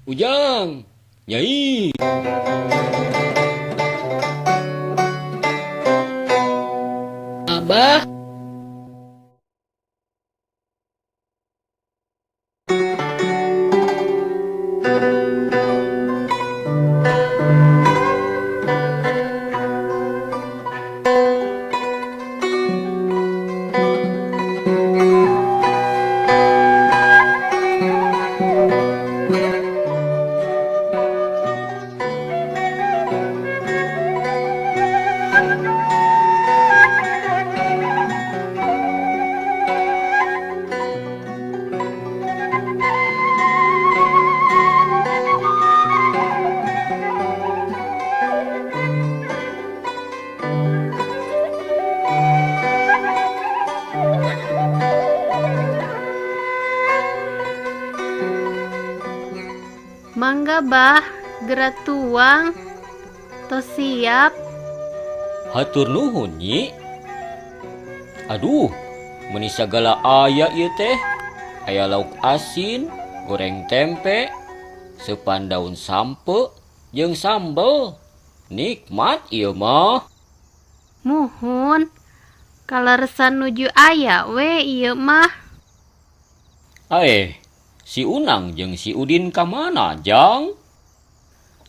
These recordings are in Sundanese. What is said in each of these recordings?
Ujang, Nyai. Abah. Mangga bah, geura tuang. Tos siap. Hatur nuhun Nyi. Aduh, meuni sagala aya ieu teh. Aya lauk asin, goreng tempe, seupan daun sampe, jeung sambel. Nikmat ieu mah. Muhun, kaleresan nuju aya we ieu mah. Aeh, si Unang jeung si Udin ka mana, Jang?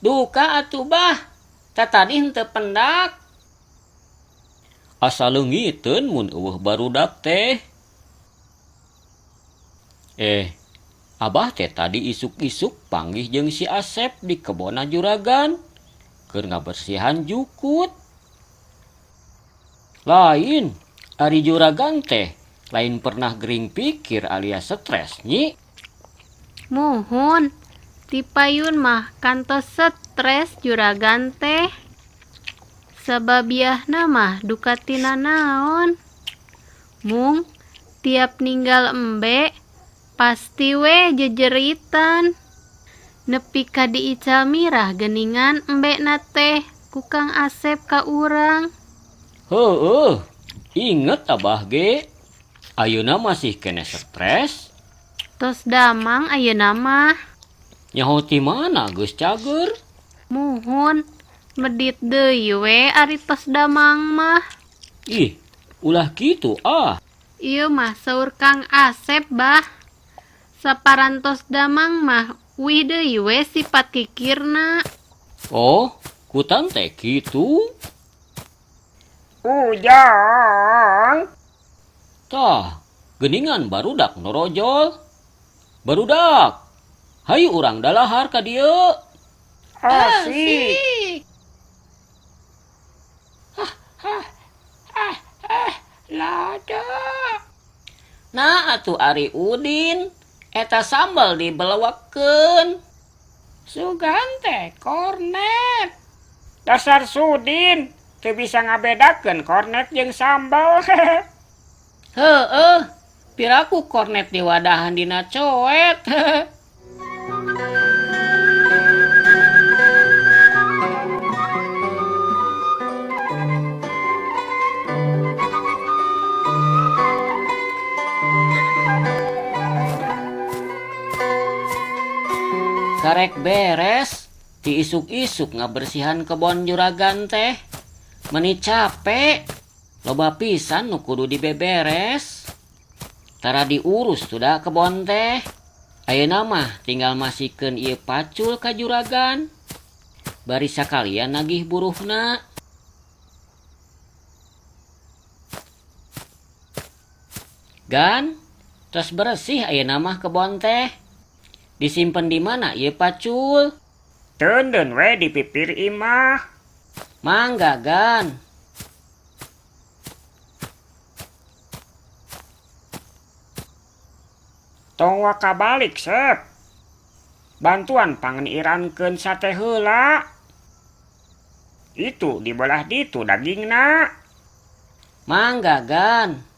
Duka atuh bah, tatadi henteu pendak. Asa leungiteun mun eueuh barudak teh. Eh, Abah teh tadi isuk-isuk panggih jeung si Asep di kebonna juragan keur ngabersihan jukut. Lain, ari juragan teh lain pernah gering pikir alias stres Nyi. Muhun, ti payun mah kantos stres juragan teh. Sababiahna mah duka tina naon. Mung tiap ninggal embe pasti we jejeritan. Nepi ka diical mirah geuningan embena teh ku Kang Asep ka urang. Heueuh, inget Abah ge. Ayeuna masih keneh stres? Tos damang ayeuna mah. Nyaho ti mana geus cager? Muhun, medit deui we ari tos damang mah. Ih, ulah kitu ah. Ieu mah saur Kang Asep bah. Saparantos damang mah uih deui we sifat kikirna. Oh, kutan teh kitu. Ujang. Tah, geuningan barudak norojol. Barudak, hayu urang dalahar ka dieu. Asik. Lada. Nah atuh ari Udin, eta sambel dibelewekkeun. Sugan teh kornet. Dasar Sudin, teu bisa ngabedakeun kornet jeung sambal. Heueuh, piraku kornet diwadahan dina coet. Karek beres, ti isuk-isuk ngabersihan kebon juragan teh. Meni capek, loba pisan nu kudu dibeberes. Tara diurus sudah kebon teh. Ayeuna mah tinggal masikeun ieu pacul ka juragan. Bari sakalian nagih buruhna. Gan, tos beresih ayeuna mah kebon teh. Disimpen di mana ieu pacul? Teundeun we di pipir imah. Mangga Gan. Tong waka balik Sep. Bantuan pangniirankeun sate heula. Itu dibelah ditu dagingna. Mangga Gan.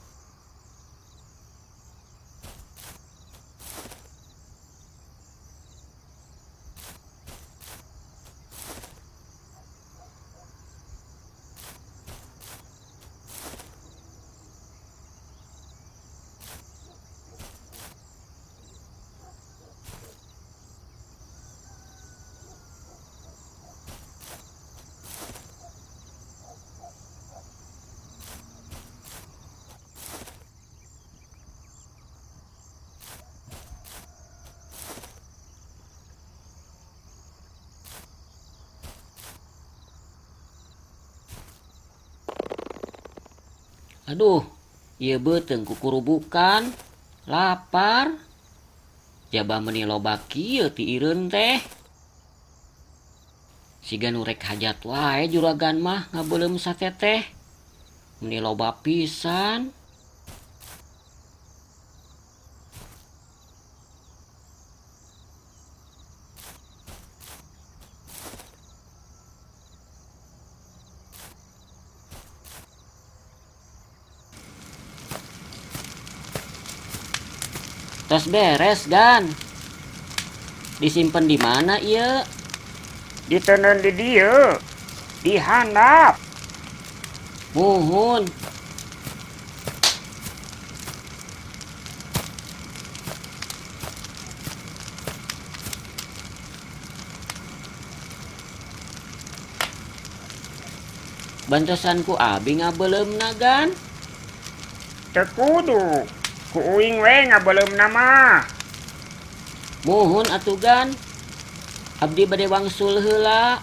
Aduh, ieu beuteung kukurubukan, lapar. Jaba meuni loba kieu ti ireun teh. Siga nu rek hajat wae juragan mah ngabeuleum sate teh. Meuni loba pisan. Tos beres, Gan. Disimpen di mana ieu? Diteundeun di dieu. Di handap. Muhun. Bantosan ku abi ngabeuleumna, Gan. Teu kudu. Ku uing we ngabeuleumna mah. Muhun atuh, Gan. Abdi bade wangsul heula.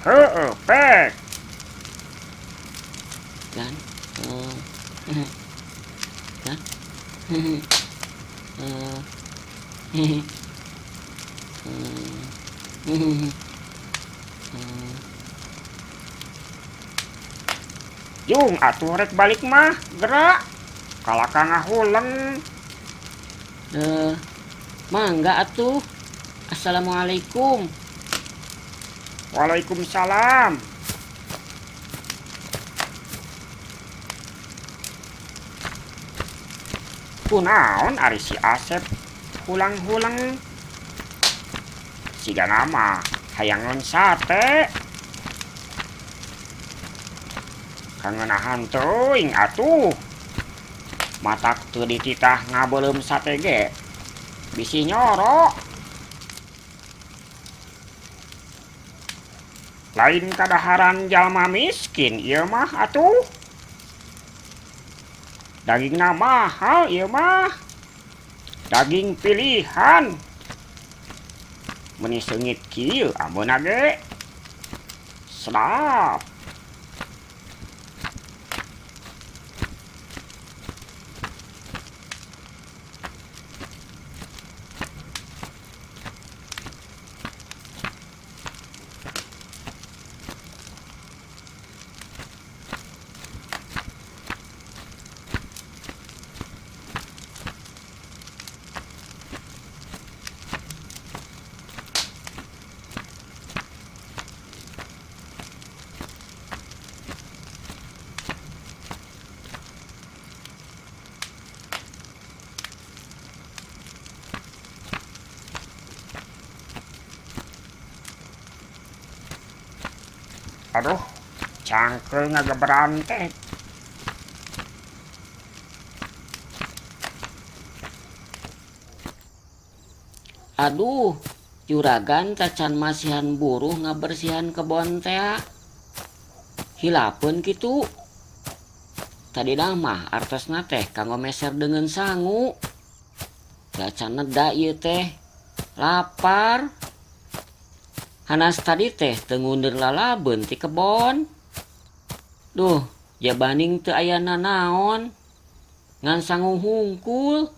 Heueuh, pek. Gan. Gan. Jung atuh rek balik mah, gerak. Kalaka ngahuleng. Mangga atuh. Assalamualaikum. Waalaikumsalam. Kunaon ari si Asep hulang-huleng. Siga nama hayangeun sate. Kangenahan teuing atuh. Matak teu dititah ngabeuleum sate ge. Bisi nyoro. Lain kadaharan jalma miskin ieu mah atuh. Dagingna mahal ieu mah. Daging pilihan. Meuni seungit kieu ambeuna ge. Sedap. Aduh, cangkeul ngageberan teh. Aduh, juragan tacan masihan buruh ngabersihan kebon teh. Hilapeun kitu. Tadina mah artosna teh kanggo meser deungeun sangu. Tacan neda ieu teh. Lapar. Hanas tadi teh teu ngundur lalabeun ti kebon. Duh, jabaning teu aya nanaon. Ngan sangu hungkul.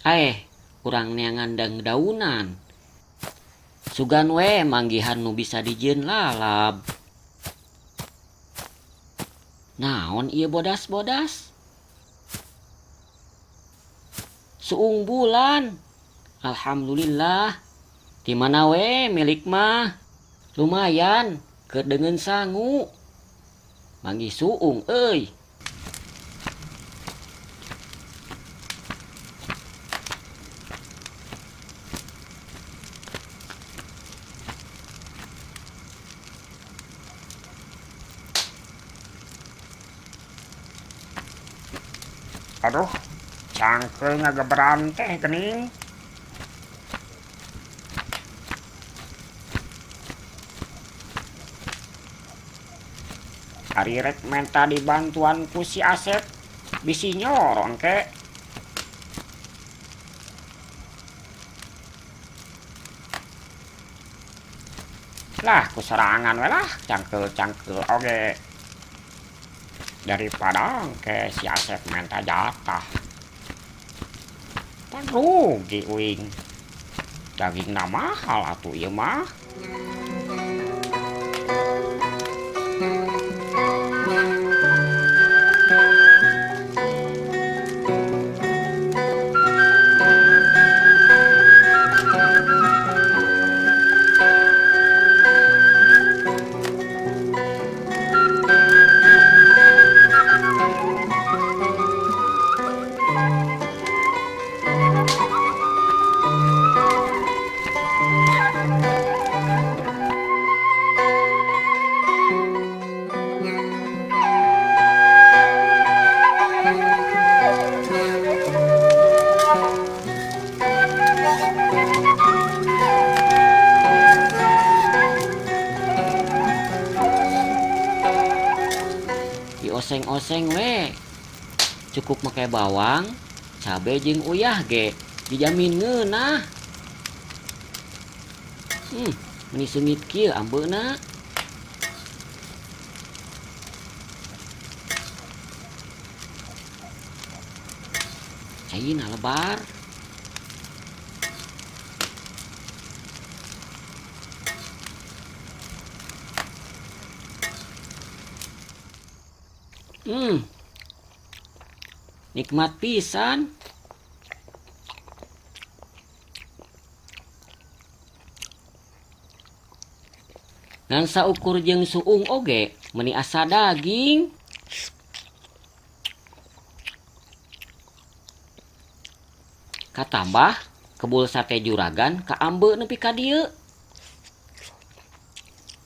Aeh, urang neangan dangdaunan. Sugan we manggihan nu bisa dijieun lalab. Naon ieu bodas-bodas? Suung bulan. Alhamdulillah. Di mana we milik mah? Lumayan keur deungeun sangu. Manggih suung euy. Aduh, cangkeul ngageberan teh geuning. Ari rek menta dibantuan ku si Asep, bisi nyoro engke. Lah, ku sorangan we lah, cangkeul-cangkeul oge. Daripada ke si Asep minta jatah. Pan rugi uing. Dagingna mahal atuh ieu mah. Dioseng-oseng we. Cukup make bawang, cabe jeung uyah ge dijamin ngeunah. Meni seungit kieu ambeuna. Caina lebar. Nikmat pisan. Ngan saukur jeung suung oge meuni asa daging. Katambah kebul sate juragan kaambe nepi ka dieu.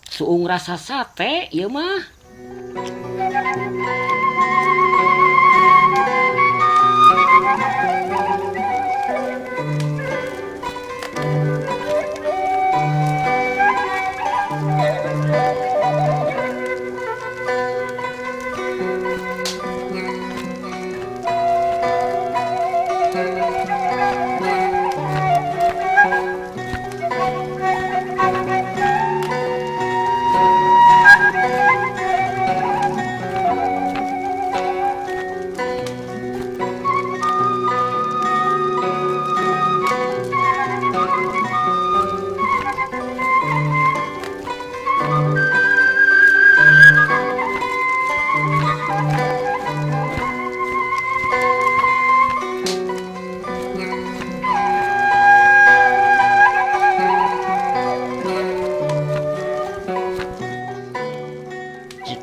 Suung rasa sate ieu mah.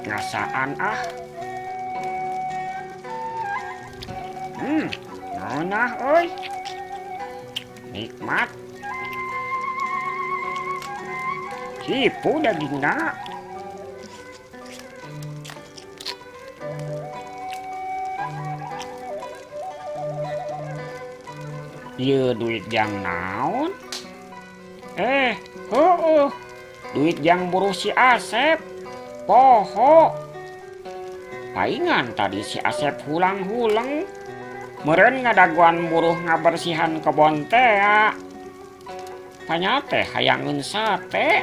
Ngasaan ah. Nonah euy. Nikmat. Sipu dagingna. Ieu duit jang naon? Heueuh. Duit jang buruh si Asep. Poho. Paingan tadi si Asep hulang-huleng. Meureun ngadaguan buruh ngabersihan kebon tea. Tanya teh hayangeun sate.